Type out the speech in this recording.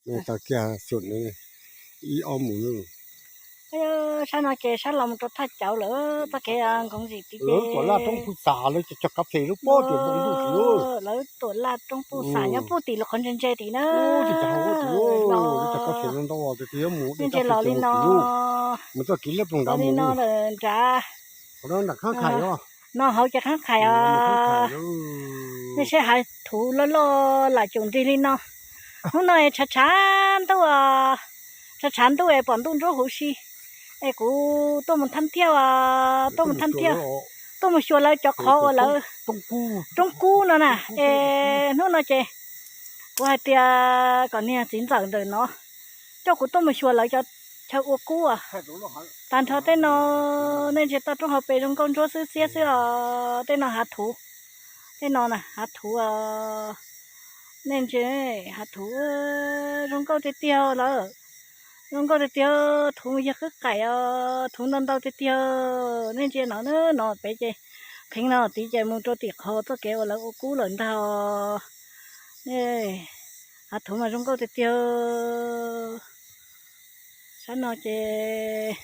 Tag kiag xyuam ib ob mus. Sab no ces sab los mus rau thaj cauv lawm, txoj kev nkoov zim tid ces tuam laj roob puj xas lawv cog kas fes lub pob tim npoo ntuj tim lawv tuam laj roob puj xas nyob puj tim lub qhov ntse ntse tim na. Cog kas fes ntau ntau tiag tiag, mus ntse los li no, mus txoj kev liab ploog nrad mus li no nrad. No hauv ces qhab khais os. Nej saib hav thuv loj loj lam cum nrig li no. Hnub no tshav tshav ntuj, tshav tshav ntuj es pom ntuj ntsuab huv si, es kuv tuaj mus thab thiaj, tuaj mus thab thiaj, tuaj mus xyuas lawv cov qhov uas lawv roob kub no na. Es hnub no ces kuv hais tias kom niag txiv ntxawm ntawm no coj kuv tuaj mus xyuas lawv cov chaw ua kub. Tag nrho tej no nej ntsia toj roob hauv pes zoo nkauj ntsuab xwb xiab xwb os. Tej no hav thuv, tej no hav thuv, nej ntsia hav thuv zoo nkauj tiag tiag lawm. Zoo nkauj tiag tiag, thuv yog qwb qaim os, thuv ntau ntau tiag tiag. Nej ntsia no, no pem ces pheev no tid ces mus rau tim qhov txoj kev uas lawv ua kub lawm ntag. Hav thuv mas zoo nkauj tiag tiag. Sab no ces